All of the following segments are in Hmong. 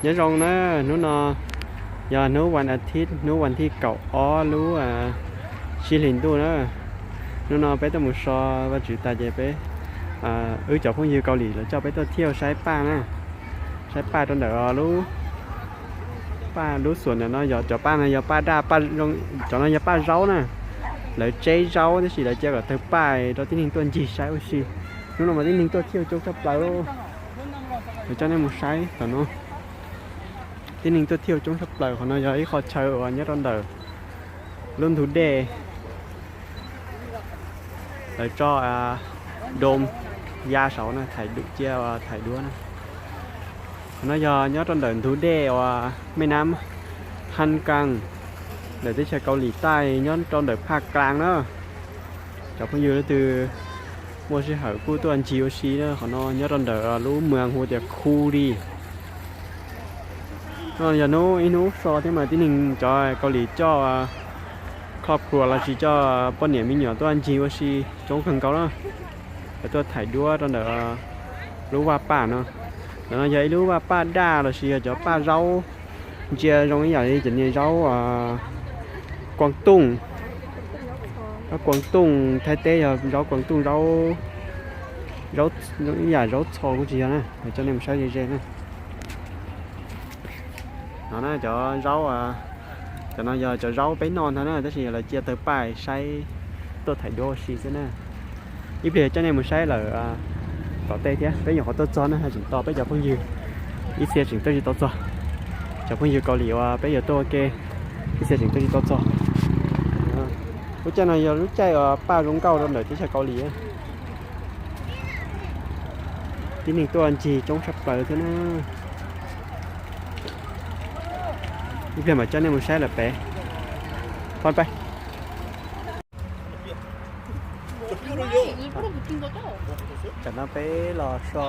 Nyob zoo na, hnub no yog hnub vas as thiv, hnub vas thib kaum ob lub sij hlim ntuj na. Hnub no peb tuaj mus so Vajtswv tas ces peb, wb cov phooj ywg Kaus Lim lawv coj peb tuaj thiaj saib paj na, saib paj rau ntawm lub, paj lub xuas ntawm no yog cov paj no yog paj daj, cov no yog paj zaub na. Lawv tseb zaub tab sis lawv cia kom tawg paj rau tib neeg tuaj ncig saib ua si. Hnub no mas tib neeg tuaj thiaj coob tshaj plaws. Lawv coj nej mus saib tom no, tib neeg tuaj thiaj coob tshaj plaws. Qhov no yog ib qho chaw uas nyob rau ntawm lub ntug dej. Lawv tso doo ya saud na, thaiv duab, cia thaiv duab na. Qhov no yog nyob rau ntawm ntug dej uas mej nab Han Kaas ntawm teb chaws Kaus Lim Taij nyob rau ntawm Phaj Klaas na. Cov phooj ywg leej twg muaj sij hawm kuj tuaj ncig ua si na. Qhov no nyob rau ntawm lub moos hu tias Khu Lis. No yog hnub ib hnub so thiab mas tib neeg cov Kaus Lim coj kho pluas los sis coj poj niam me nyuam tuaj ncig ua si coob kawg nkaus na. Lawv tuaj thaiv duab rau ntawm lub vaj paj no. Ntawm no yog ib lub vaj paj daj los sis yog cov paj zaub, ntsia zoo ib yam li cov niag zaub kuas tooj, zaub kuas tooj Thaib teb yog zaub kuas tooj, zaub, ib yam zaub txho kuj tsis yog na. Coj nej mus saib ze ze na. No na cov zaub, cov no yog cov zaub peb noj ntag na, tab sis lawv cia tawg paj saib, tuaj thaiv duab ua si xwb na. Ib pliag coj nej mus saib lawm tom tej thiab, peb nyuam qhuav tuaj txog na, tseem tos peb cov phooj ywg, ib txhia tseem tuaj tsis tau txog. Cov phooj ywg Kaus Lim uas peb yuav tuaj ua ke, ib txhia tseem tuaj tsis tau txog. Lub caij no yog lub caij uas paj zoo nkauj rau ntawm teb chaws Kaus Lim. Tib neeg tuaj ncig coob tshaj plaws thiab na. Ib pliag mam coj nej mus saib lawm pem. Phob peb. Tam no peb los so,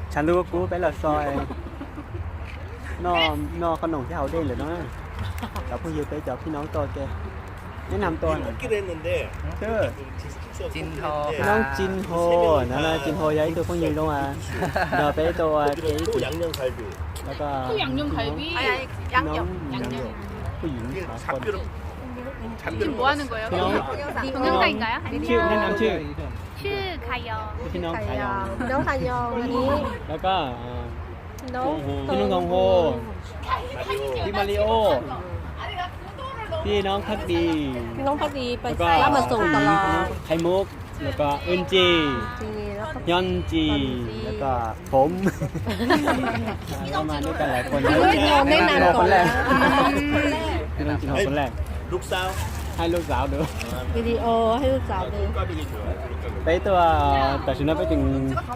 tshav ntuj kub peb los so, noj qhob noom thiab haus dej lawm no. Cov phooj ywg peb cov phij noob tuaj ua ke, neb nam tuaj. Noob Tsis Hos, no Tsis Hos yog ib tug phooj ywg zoo, nrog peb tuaj ua ke ib tug. Phooj ywg, neb nam tshwj? น้องขายาว แล้วก็ พี่น้องทองโฮ พี่มาริโอ พี่น้องพักดี พี่น้องพักดีไป แล้วก็ รับมาส่งตลอด ไข่มุก แล้วก็อึนจี จี แล้วก็ ย้อนจี แล้วก็ผม ก็มาด้วยกันหลายคนนะ พี่น้องจินโฮแนะนำก่อน พี่น้องจินโฮคนแรก พี่น้องจินโฮคนแรก ลูกสาว ให้ลูกสาวดู วิดีโอให้ลูกสาวดู Peb tuaj, tam sim no peb tseem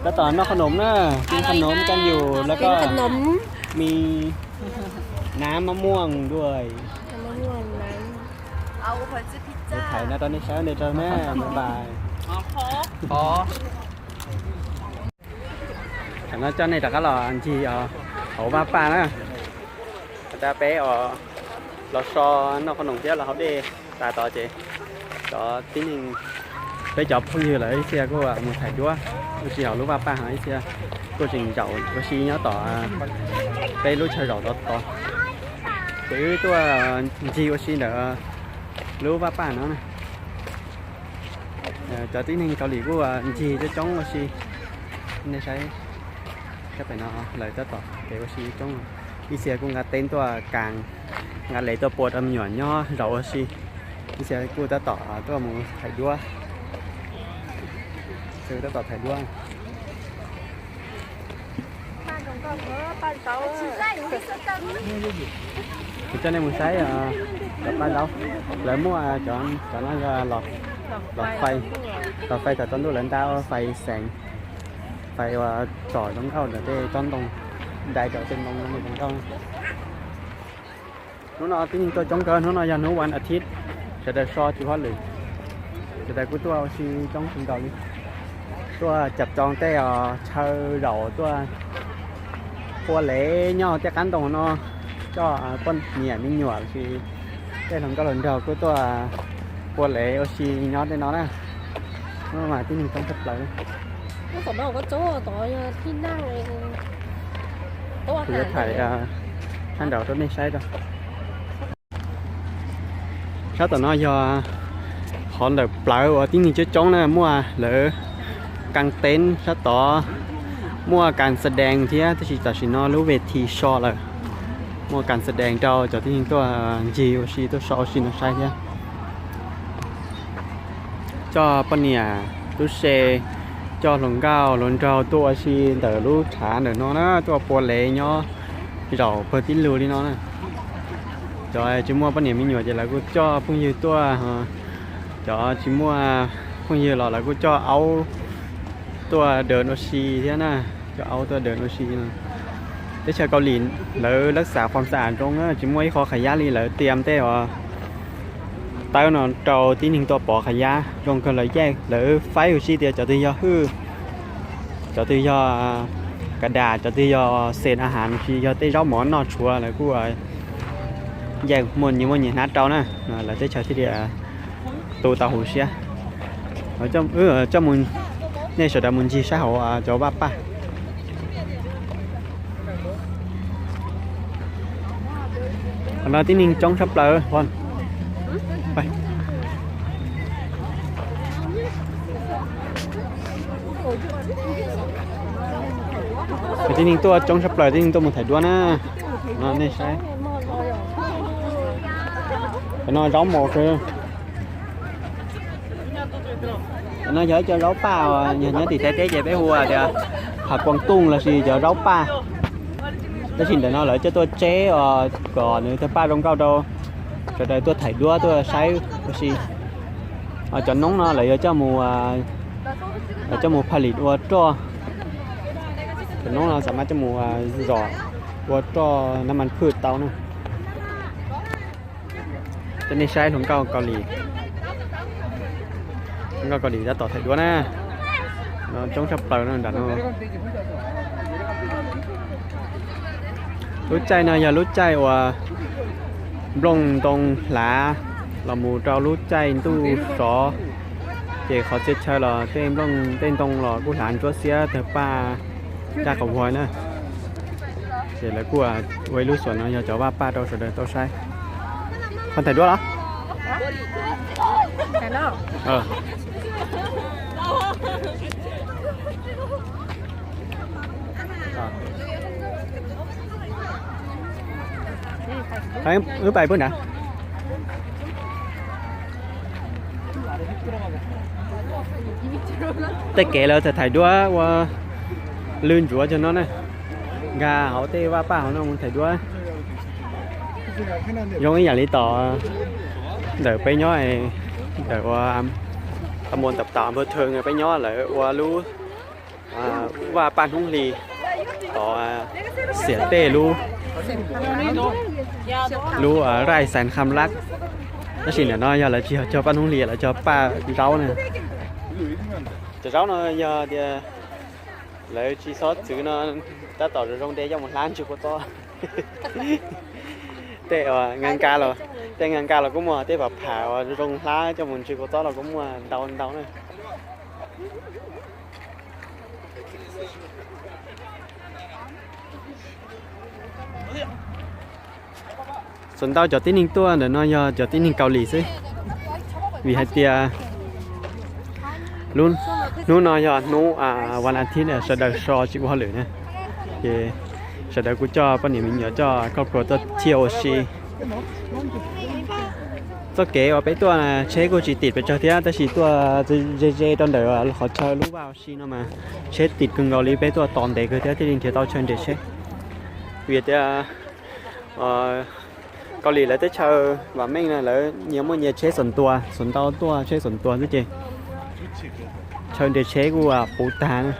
tab tom noj qhob noom na, กินขนมกันอยู่ แล้วก็ มีน้ำมะม่วงด้วย Thaiv no rau nej saib, ua ntej rau na, bye bye. Thaum no coj nej rov qab los ncig hauv vaj paj na. Has tas peb los so noj qhob noom thiab los haus dej tas tod ces cov tib neeg, peb cov phooj ywg lawv ib txhia kuj mus thaiv duab ua si hauv lub vaj paj, ho ib txhia kuj tseem zaum ua si nyob tom peb lub chaw zaum tod tod. Ces wb tuaj ncig ua si ntawm lub vaj paj no na. Cov tib neeg Kaus Lim kuj ncig coob coob ua si. Nej saib, sab pem no lawv tab tom kev ua si coob. Ib txhia kuj nqa teb tuaj kas, nqa les tuaj pua rau me nyuam nyob zaum ua si. Ib txhia kuj tab tom tuaj mus thaiv duab, tab tom thaiv duab. Kuv coj nej mus saib cov paj zaub. Lawv muaj cov, cov no yog los fais, los fais thaum tsaus ntuj lawv nta ua fais xeev, fais uas tsom zoo nkauj ntawm tej tsob ntoo, ntais rau tej ntoo no zoo nkauj. Hnub no tib neeg tuaj coob kawg, hnub no yog hnub vas as thiv, sawv daws so tsis hab lwm. Sawv daws kuj tuaj ua si coob kawg nkaus li. Tuaj cam tsoos tej os chaw zaum tuaj pua lev nyob tej qab ntoo no, coj poj niam me nyuam los sis tej hluas nkauj hluas nraug kuj tuaj pua lev ua si nyob tej no na. Hnub no mas tib neeg coob tshaj plaws. Kuv yuav thaij, nraud rau nej saib rau. Sab tom no yog qhov ntawm plawv uas tib neeg coob coob na, muaj lawv kab teeb sab tod, muaj kas xa dees thiab, tab sis tam sim no lub ve thi so lawm. Muaj kas xa dees rau cov tib neeg tuaj ncig ua si, tuaj so ua si no saib thiab. Coj poj niam tub se, coj hluas nkauj hluas nraug tuaj ua si ntawm lub tshav ntawm no na, tuaj pua lev nyob zaum pawg tib lug li no na. Cov tsis muaj poj niam me nyuam ces lawv kuj coj phooj ywg tuaj, cov tsis muaj phooj ywg los lawv kuj coj aub tuaj dawm ua si thiab na, coj aub tuaj dawm ua si no. Teb chaws Kaus Lim lawv lab xav fom xav zoo na, tsis muaj ib qho qhov yab li, lawv tiam tej uas tawb no rau tib neeg tuaj pov qhov yab zoo kawg, lawv yaij lawv faib ua si tias cov twg yog hwj, cov twg yog kav das, cov twg yog xes a has, tsis yog tej zaub mov noj tshuav lawv kuj yaij muaj nyias muaj nyias hnab rau na, lawv teb chaws thiaj li tu tau huv siab. Coj mus, nej sawv daws mus ncig saib hauv cov vaj paj. Qhov no tib neeg coob tshaj plaws. Tib neeg tuaj coob tshaj plaws, tib neeg tuaj mus thaiv duab na. No nej saib, no zaub mos. No yog ib co zaub paj uas yog nyob tim Thaib teb ces peb hu tias hav kuas tooj lossis cov zaub paj. Tab sis ntawm no lawv coj tuaj tseb os, kom nws tawg paj zoo nkauj rau sawv daws tuaj thaiv duab tuaj saib ua si. Cov noob no lawv yuav coj mus, coj mus phaj lim ua roj. Cov noob no xam mab coj mus zom ua roj nab mas phwj tau na. Coj nej saib hluas nkauj Kaus Lim, hluas nkauj Kaus Lim tab tom thaiv duab na. Coob tshaj plaws no nram no. Lub caij no yog lub caij uas nplooj ntoo hlav los mus rau lub caij ntuj sov, ces qhov txhia chaw los tej nplooj tej ntoo los kuj hlav ntsuab xiab tawg paj ncaj qhov vuag na. Ces lawv kuj ua ib lub xyuas no yog cov vaj paj rau sawv daws tau saib. Ho thaiv duab los? Wb pais pub nrad. Tej kev lawv txawm thaiv duab ua lwj ntsuav cog no na. Nkag hauv tej vaj paj hauv no mus thaiv duab. Zoo ib yam li tom ntawm peb nyob, ntawm ua ta muas ntawm tom npawg thw peb nyob lawv ua lub vaj paj hnub hli, tod xiam tej lub, lub raij xas kham lab. Tab sis ntawm no yog lawv tsis yog cog paj hnub hli, lawv cog paj zaub na. Cov zaub no yog tias lawv tsis txhob txwv no, tab tom zoo zoo de coj mus hlab ntswg kua txob. Tej nka nka los, tej nka nka los kuj muaj, tej pham pham uas zoo hlab coj mus ntswg kua txob los kuj muaj ntau ntau na. Txawm ntau cov tib neeg tuaj ntawm no yog cov tib neeg Kaus Lim xwb, vim hais tias hnub no yog hnub vas a thiv, sawv daws so tsis ua hauj lwm na, ces sawv daws kuj coj poj niam me nyuam coj koj puas tuaj thiaj ua si. Txoj kev uas peb tuaj tsheb kuj tsis tim pes tsawg thiab, tab sis tuaj ze ze rau ntawm qhov chaw lub vaj ua si no mas tsheb tim kawg nkaus li, peb tuaj tos ntev kawg thiab thiaj li nrhiav tau chaw nres tsheb. Vim tias Kaus Lim lawv teb chaws vam meej na, lawv nyias muaj nyias tsheb xuas ntuas, xuas ntau tuaj tsheb xuas ntuas xwb ces chaw nres tsheb kuj puv tag na.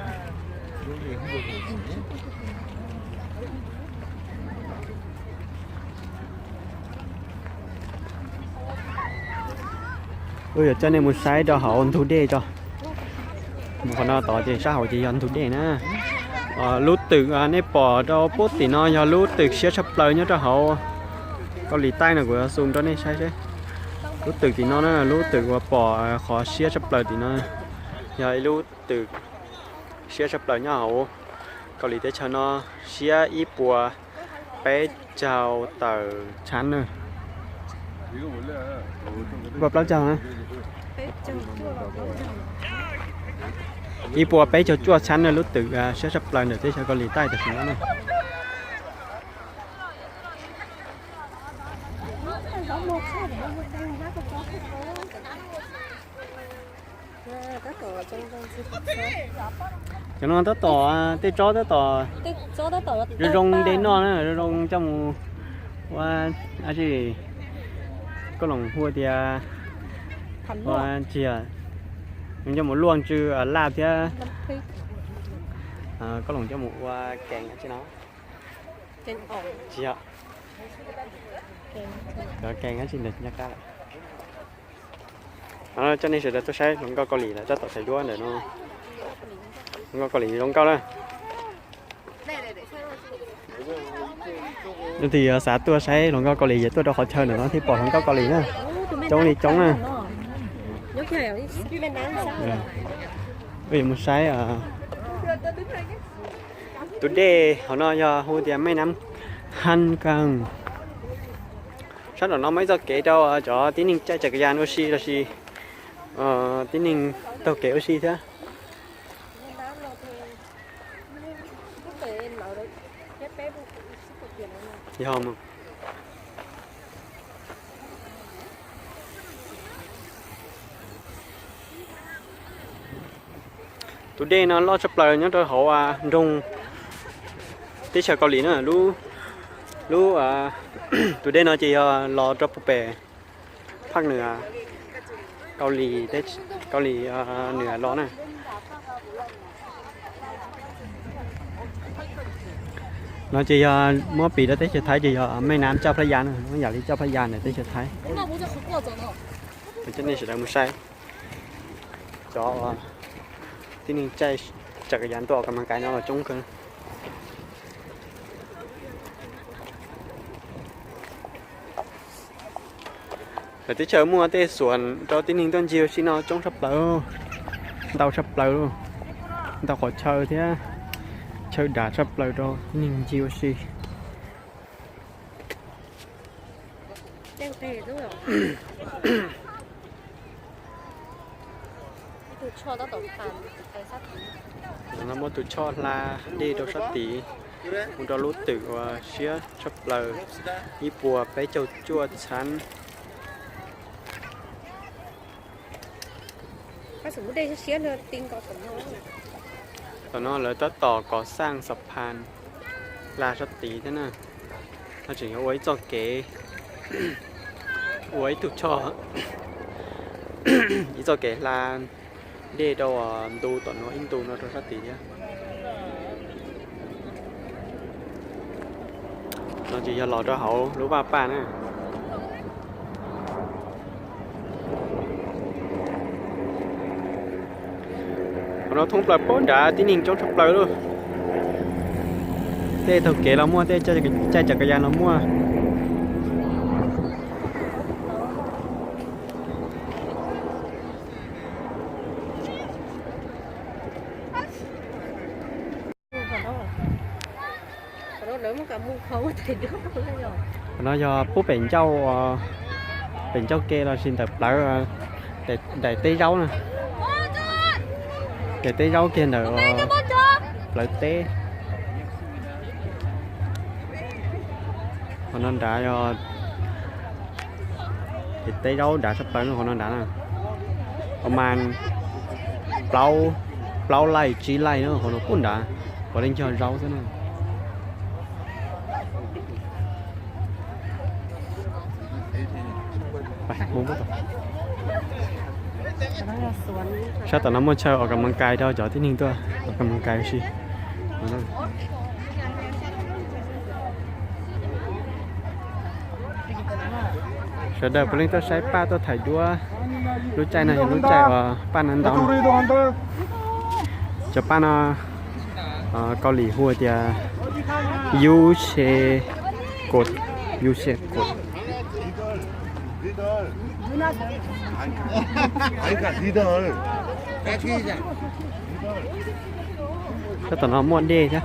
Wb yuav coj nej mus saib rau hauv ntug dej tso. Mus qhov no tod ces sab hauv ces yog ntug dej na. Lub twm nej pom rau pub tim no yog lub twm siab tshaj plaws nyob rau hauv Kaus Lim Taij no, kuv yuav zoom rau nej saib seb. Lub twm tim no na, lub twm uas pom qhov siab tshaj plaws tim no yog ib lub twm siab tshaj plaws nyob hauv Kaus Lim teb chaws no, siab ib puas Peb caug tawm txhab na. Ib puas plaub caug na. Ib puas peb caug cuaj txhab na, lub twm siab tshaj plaws ntawm teb chaws Kaus Lim Taij tam sim no na. Cov no tab tom, tej tsob tab tom zoo zoo de noj na, zoo zoo coj mus ua, dab tsi, koj los hu tias, ua, tsis yog, zoo coj mus luaj ntsw laj thiab. Koj los coj mus ua kees dab tsi no. Tsis yog, kees dab tsi ntawd nyob qab lawm. Coj nej sawv daws tuaj saib hluas nkauj Kaus Lim lawv tab tom thaij duab ntawm no. Hluas nkauj Kaus Lim zoo nkauj na. Leej twg xav tuaj saib hluas nkauj Kaus Lim ces tuaj rau qhov chaw ntawm no thiaj pom hluas nkauj Kaus Lim na. Coob li coob na. Wb yuav mus saib tus dej hauv no yog hu tias Mej Nam Han Kang. Sab nraum no muaj ib txoj kev rau cov tib neeg caij tsav kas yas ua si los sis tib neeg taug kev ua si thiab. Yog mas. Tus dej no loj tshaj plaws nyob rau hauv nroog teb chaws Kaus Lim na. Lub, tus dej no ces yog los rau puag pem phaj nws, Kaus Lim, Kaus Lim nws los na. No ces yog muab piv rau teb chaws Thaib ces yog Mej Nam Caj Plab Yas na, muab yam li Caj Plab Yas ntawm teb chaws Thaib. Coj nej sawv daws mus saib cov tib neeg caij tsav kas yas tuaj kas mas kais no los coob kawg. Lawv teb chaws muaj tej xuas rau tib neeg tuaj ncig ua si no coob tshaj plaws, ntau tshaj plaws, ntau qhov chaw thiab chaw dav tshaj plaws rau tib neeg ncig ua si. No muaj tus choj hla dej rau sab tid, mus rau lub twm uas siab tshaj plaws, ib puas peb caug cuaj txhab. Tam no lawv tab tom kos xaj xas phas hla sab tid thiab na. No tseem yuav ua ib txoj kev, ua ib tug choj, ib txoj kev hla dej rau ntu tom no ib ntu no rau sab tid thiab. No ces yog los rau hauv lub vaj paj na. Qhov no thoob plaws puag nrad tib neeg coob tshaj plaws lauj. Tej taug kev los muaj, tej caij tsav kas yas los muaj. Qhov no yog puag pem ncauj, pem ncauj ke los sis ntawm plawv, daim teb zaub na. Daim teb zaub kiag ntawm plawv teb. Qhov no nrad yog daim teb zaub dav tshaj plaws no, qhov no nrad na. Pab mas plaub, plaub laij tsib laij no, qhov no puag nrad, puav leej cog zaub xwb na. Sab tom no muaj chaw ua kas mas kais rau cov tib neeg tuaj ua kas mas kais ua si. Sawv daws puav leej tuaj saib paj tuaj thaij duab. Lub caij no yog lub caij uas paj no ntau. Cov paj no Kaus Lim hu tias yu se kot, yu se kot. Sab tom no muaj dej thiab,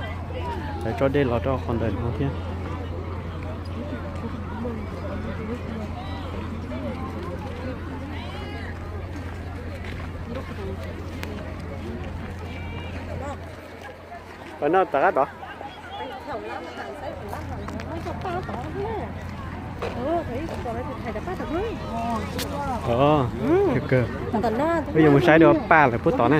lawv tso dej los rau qhov ntawm no thiab. Noj tom qab tod. Wb yuav mus saib dua paj lawm puag tod na.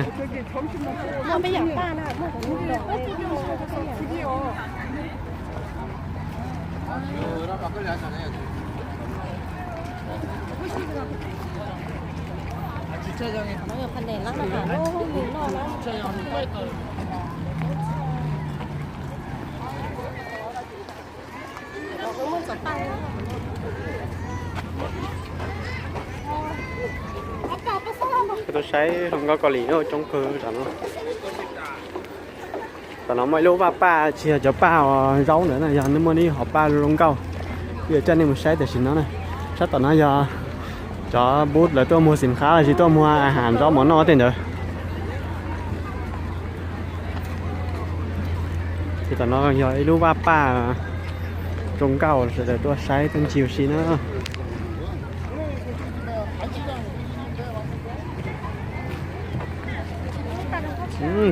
Tuaj saib zoo nkauj Kaus Lim coob kawg tam no. Tam no muaj ib lub vaj paj tsis yog cov paj uas zaub ntawd na, yog muaj ib hom paj zoo nkauj. Wb yuav coj nej mus saib tam sim no na. Sab tom no yog cov booth lawv tuaj muag xim qhab los sis tuaj muag a has zaub mov noj tej ntawd. Ces tam no yog ib lub vaj paj zoo nkauj, sawv daws tuaj saib tuaj ncig ua si na.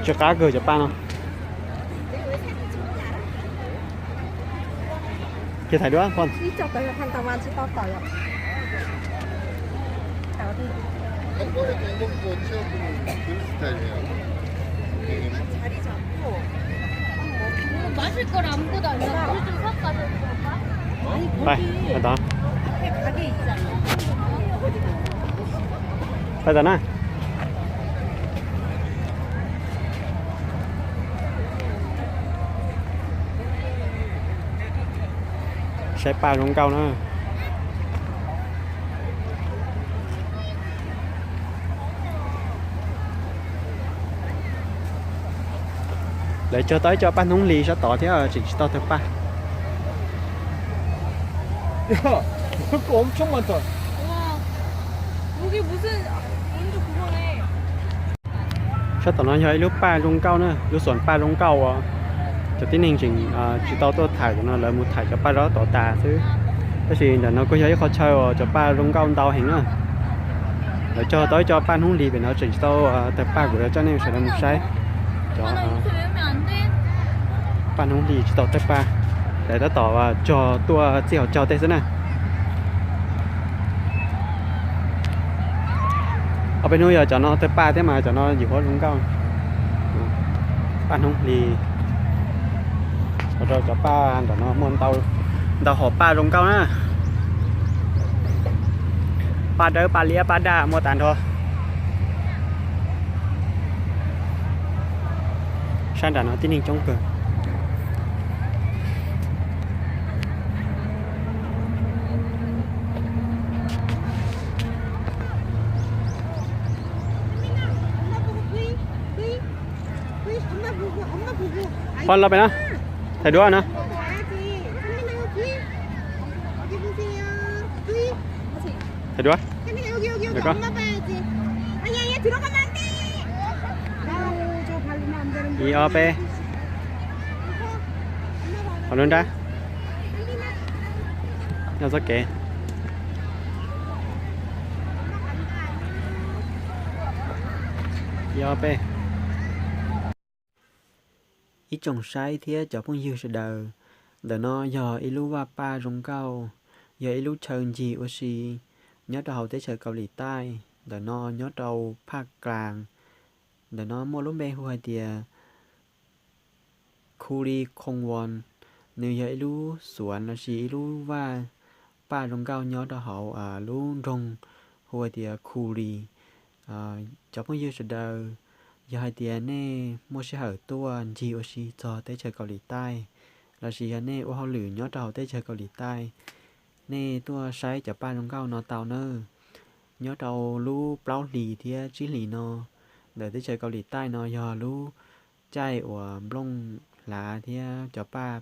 Tsw qab kawg cov paj no. Ces thaiv duab poj. Pais tom na. Saib paj zoo nkauj na. Lawv cog tau ib co paj hnoob hlis sab tod thiab tseem tsis tau tawg paj. Sab tom no yog ib lub paj zoo nkauj na, lub xuam paj zoo nkauj uas cov tib neeg tseem tsis tau tuaj thaim no, lawv mus thaim cov paj zaub tod tas xwb. Tab sis ntawm no kuj yog ib qho chaw uas cov paj zoo nkauj ntau heev na. Lawv cog tau ib co paj hnoob hlis pem no tseem tsis tau tawg paj, kuv yuav coj nej sawv daws mus saib. Cov paj hnoob hlis tsis tau tawg paj, lawv tab tom cog tuaj txij hauv caug tej xwb na. Ob peb hnub yog cov no tawg paj thiab mas cov no yim huab zoo nkauj. Paj hnoob hlis, ua rau cov paj ntawm no muaj ntau hom paj zoo nkauj na. Paj dawb paj liab paj daj muaj tas nrho. Sab nram no tib neeg coob kawg. Phob los pem no, thaiv duab no. Thaiv duab. Ib ob peb. Qhov lub nrab. Nyob txoj kev. Ib ob peb. Ib tsoom saib thiab cov phooj ywg sawv daws, ntawm no yog ib lub vaj paj zoo nkauj, yog ib lub chaw ncig ua si nyob rau hauv teb chaws Kaus Lim Taij. Ntawm no nyob rau Phaj Klaas, ntawm no muaj lub npe hu hais tias Khu Li Khoo Won. Nws yog ib lub xuam lossis ib lub vaj paj zoo nkauj nyob rau hauv lub nroog hu hais tias Khu Li. Cov phooj ywg sawv daws, yog hais tias nej muaj sij hawm tuaj ncig ua si txog teb chaws Kaus Lim Taij, lossis yog nej ua hauj lwm nyob rau hauv teb chaws Kaus Lim Taij, nej tuaj saib cov paj zoo nkauj no tau nawb. Nyob rau lub plaub hlis thiab tsib hlis no, ntawm teb chaws Kaus Lim Taij no yog lub caij uas nplooj hlav thiab cov paj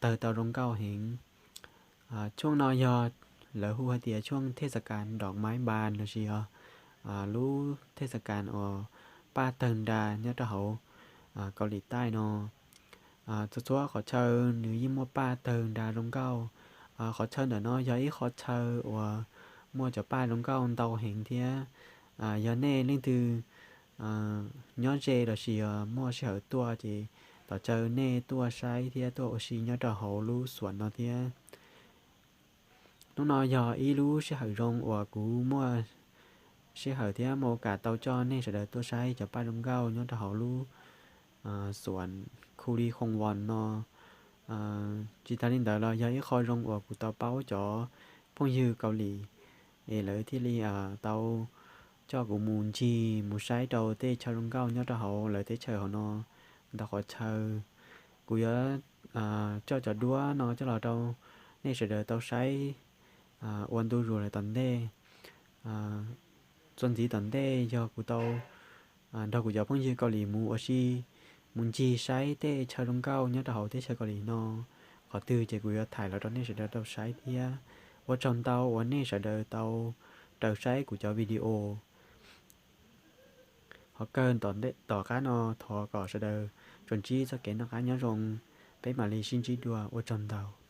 tawg tau zoo nkauj heev. Tshuaj no yog lawv hu hais tias tshuaj thej xas kas nrom maiv npas lossis yog lub thej xas kas uas paj tawg nra nyob rau hauv Kaus Lim Taij no. Txhua txhua qhov chaw nws yeej muaj paj tawg nra zoo nkauj. Qhov chaw ntawm no yog ib qhov chaw uas muaj cov paj zoo nkauj ntau heev thiab. Yog nej leej twg nyob ze lossis yog muaj sij hawm tuaj ces Thov caw nej tuaj saib thiab tuaj ua si nyob rau hauv lub xuam no thiab. Hnub no yog ib lub sij hawm zoo uas kuv muaj sij hawm thiab muaj ua kam tau coj nej sawv daws tuaj saib cov paj zoo nkauj nyob rau hauv lub xuam Khuli Khong Won no. Tsis tas li ntawd los yog ib qho zoo uas kuv tau paub cov phooj ywg Kaus Lim es lawv thiaj li tau coj kuv mus ncig mus saib rau tej chaw zoo nkauj nyob rau hauv lawv teb chaws hauv no ntau qhov chaw. Kuv yuav coj cov duab no coj los rau nej sawv daws tau saib ua ntu zus lawm tom ntej. Txuas ntxiv tom ntej yog kuv tau nrog kuv cov phooj ywg Kaus Lim mus ua si, mus ncig saib tej chaw zoo nkauj nyob rau hauv teb chaws Kaus Lim no. Qhov twg ces kuv yuav thaij los rau nej sawv daws tau saib thiab. Ua tsaug ntau uas nej sawv daws tau raws saib kuv cov video. Qhov kawg tom qab no thov kom sawv daws tsuas ntsib txoj kev noj qab nyob zoo, peb mam li sib ntsib dua, ua tsaug ntau.